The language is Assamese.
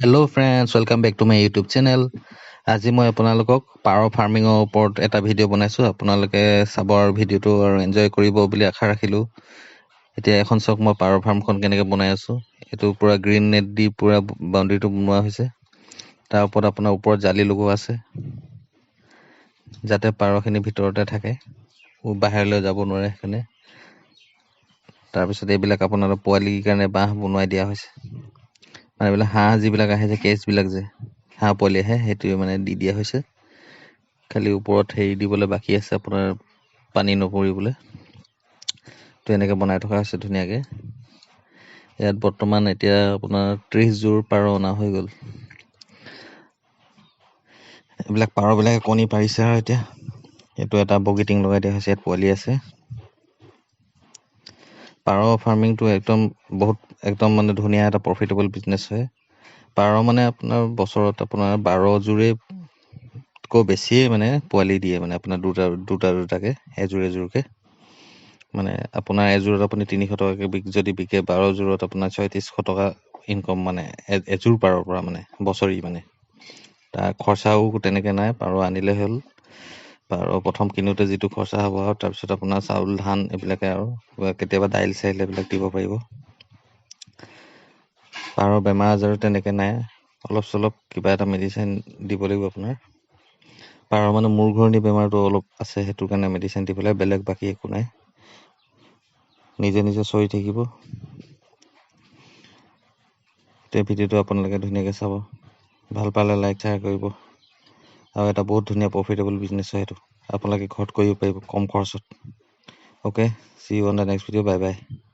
Hello friends, welcome back to my YouTube channel. আজি মই আপোনালোকক পাৰ ফাৰ্মিঙৰ ওপৰত এটা ভিডিঅ' বনাইছোঁ। আপোনালোকে চাব আৰু ভিডিঅ'টো আৰু এনজয় কৰিব বুলি আশা ৰাখিলোঁ। এতিয়া এখন চাওক, মই পাৰ ফাৰ্মখন কেনেকৈ বনাই আছোঁ। এইটো পূৰা গ্ৰীণ নেট দি পূৰা বাউণ্ডেৰীটো বনোৱা হৈছে। তাৰ ওপৰত আপোনাৰ ওপৰত জালি লগোৱা আছে, যাতে পাৰখিনি ভিতৰতে থাকে, বাহিৰলৈ যাব নোৱাৰে সেইকাৰণে। তাৰপিছত এইবিলাক আপোনাৰ পোৱালিৰ কাৰণে বাঁহ বনোৱাই দিয়া হৈছে। মানে এইবিলাক হাঁহ যিবিলাক আহে যে, কেজবিলাক যে হাঁহ পোৱালি আহে, সেইটোৱে মানে দি দিয়া হৈছে। খালি ওপৰত হেৰি দিবলৈ বাকী আছে আপোনাৰ, পানী নপৰিবলৈ। তো এনেকৈ বনাই থকা হৈছে ধুনীয়াকৈ। ইয়াত বৰ্তমান এতিয়া আপোনাৰ 30 যোৰ পাৰ অনা হৈ গ'ল। এইবিলাক পাৰবিলাকে কণী পাৰিছে আৰু এতিয়া এইটো এটা বগীটিং লগাই দিয়া হৈছে, ইয়াত পোৱালি আছে। পাৰ ফাৰ্মিংটো একদম বহুত একদম মানে ধুনীয়া এটা প্ৰফিটেবল বিজনেছ হয়। পাৰ মানে আপোনাৰ বছৰত আপোনাৰ 12 যোৰেতকৈ বেছিয়ে মানে পোৱালি দিয়ে। মানে আপোনাৰ দুটা দুটা দুটাকৈ, এযোৰ এযোৰকৈ। মানে আপোনাৰ এযোৰত আপুনি 300 টকাকৈ যদি বিকে, 12 যোৰত আপোনাৰ 3600 টকা ইনকম মানে এযোৰ পাৰৰ পৰা মানে বছৰি। মানে তাৰ খৰচাও তেনেকৈ নাই। পাৰ আনিলে হ'ল, পাৰ প্ৰথম কিনোতে যিটো খৰচা হ'ব আৰু তাৰপিছত আপোনাৰ চাউল, ধান এইবিলাকে আৰু কেতিয়াবা দাইল চাইল এইবিলাক দিব পাৰিব। পাৰৰ বেমাৰ আজাৰো তেনেকৈ নাই। অলপ চলপ কিবা এটা মেডিচিন দিব লাগিব আপোনাৰ। পাৰৰ মানে মূৰ ঘূৰণি বেমাৰটো অলপ আছে, সেইটো কাৰণে মেডিচিন দি পেলাই, বেলেগ বাকী একো নাই। নিজে নিজে চৰি থাকিব। এতিয়া ভিডিঅ'টো আপোনালোকে ধুনীয়াকৈ চাব। ভাল পালে লাইক, শ্বেয়াৰ কৰিব। আৰু এটা বহুত ধুনীয়া প্ৰফিটেবল বিজনেছ হয় এইটো, আপোনালোকে ঘৰত কৰিব পাৰিব কম খৰচত। Okay, see you on the next video. Bye bye.